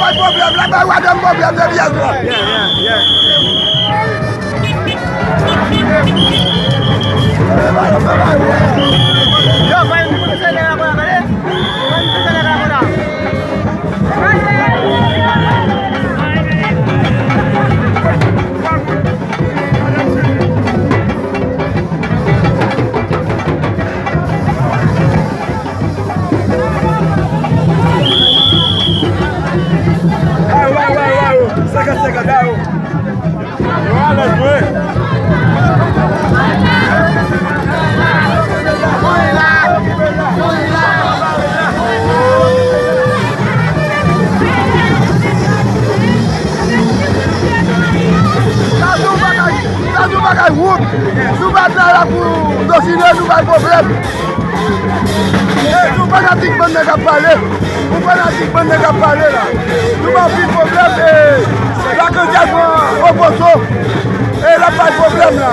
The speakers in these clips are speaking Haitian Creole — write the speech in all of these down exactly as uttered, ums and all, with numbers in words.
Bay pwoblèm la, bay Wadèm pwoblèm depi yè swa. Yeah, yeah, yeah. Yo, fè yon kout sele la, kout sele la. Ayo, ayo, ayo, ayo. Senkant senkant, ayo. Yo alèz vre. Sa se yon bagay, sa se yon bagay wont. Nou pa t la la pou domine, nou bay pwoblèm. E, nou fanatik bann nèg ap pale. Nou fanatik bann nèg ap pale la. Nou bay anpil pwoblèm. E, Lakandyèl pran Oposo. E, l ap bay pwoblèm la.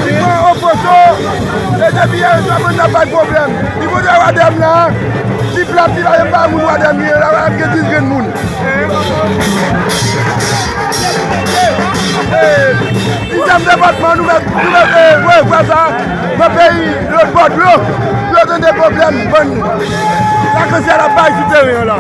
Li pran Oposo. E, depi yè swa bann nan bay pwoblèm. Li vote Wadèm la. Li plat, li pa menm pa moun Wadèm li ye la. Wadèm gen dis grenn moun. Dizyèm depatman, nou mèt, nou mèt, eh, wè, wè sa, nan peyi lòt bò dlo, pou yo tande pwoblèm bann Lakansyèl ap bay sou teren an la.